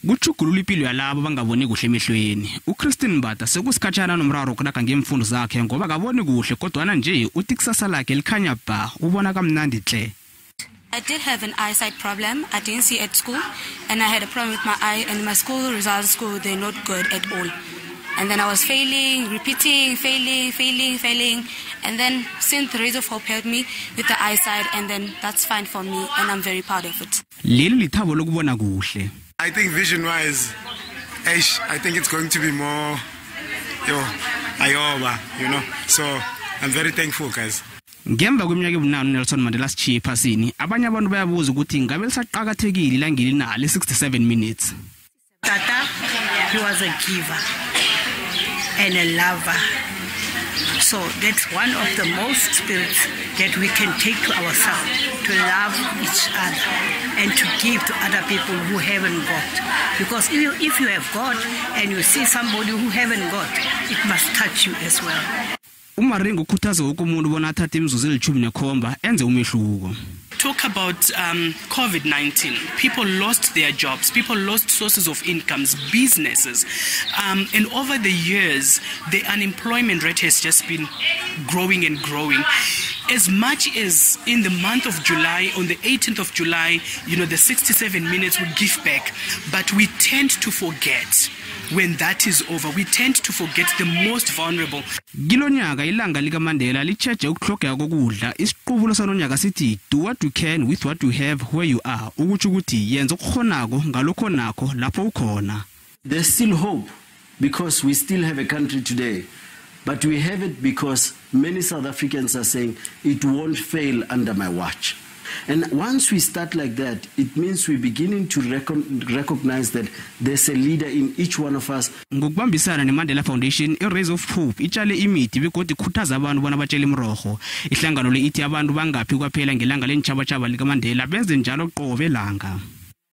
Kutjhugulula impilo yalabo bangaboni kuhle emehlweni. UChristine Mbata sekusikhatshana nomraro kuraga ngemfundo zakhe ngoba akaboni kuhle, kodwana nje uthi kusasa lakhe likhanya bha, ubona kamnandi tle. I did have an eyesight problem. I didn't see at school, and I had a problem with my eye, and my school results school, they're not good at all. And then I was failing, repeating, failing, failing, failing. And then since the Rays of Hope helped me with the eyesight, and then that's fine for me, and I'm very proud of it. Leli lithabo lokubona kuhle. I think vision-wise, I think it's going to be more, yo, ayoba. So I'm very thankful, guys. Ngemva kweminyaka ebunane uNelson Mandela sitjhiye ephasini, abanye abantu bayabuza ukuthi ngabe lisaqakathekile ilangeli na le-67 minutes. Tata, he was a giver and a lover. So that's one of the most spirits that we can take to ourselves, to love each other and to give to other people who haven't got. Because if you have got and you see somebody who haven't got, it must touch you as well. UMaringo ukhuthaza woke umuntu bona athathe imizuzu eli-17 enze umehluko. Talk about COVID-19. People lost their jobs. People lost sources of incomes, businesses. And over the years, the unemployment rate has just been growing and growing. As much as in the month of July, on the 18th of July, the 67 minutes would give back. But we tend to forget when that is over. We tend to forget the most vulnerable. Kilonyaka ilanga likaMandela litjheje ukuhlogeka kokudla. Isiqubulo sanonyaka sithi do what you can with what you have where you are, ukutjho ukuthi yenza okukhonako ngalokho nakho lapho ukhona. There's still hope because we still have a country today, but we have it because many South Africans are saying it won't fail under my watch. And once we start like that, it means we're beginning to recognize that there's a leader in each one of us. Ngokubambisana neMandela Foundation, iRays of Hope itshale imithi begodu ikhuthaza abantu bona batshele imirorho. Ihlangano le ithi abantu bangaphi kwaphela ngelanga lentjhabatjhaba likaMandela, benze njalo qobe langa.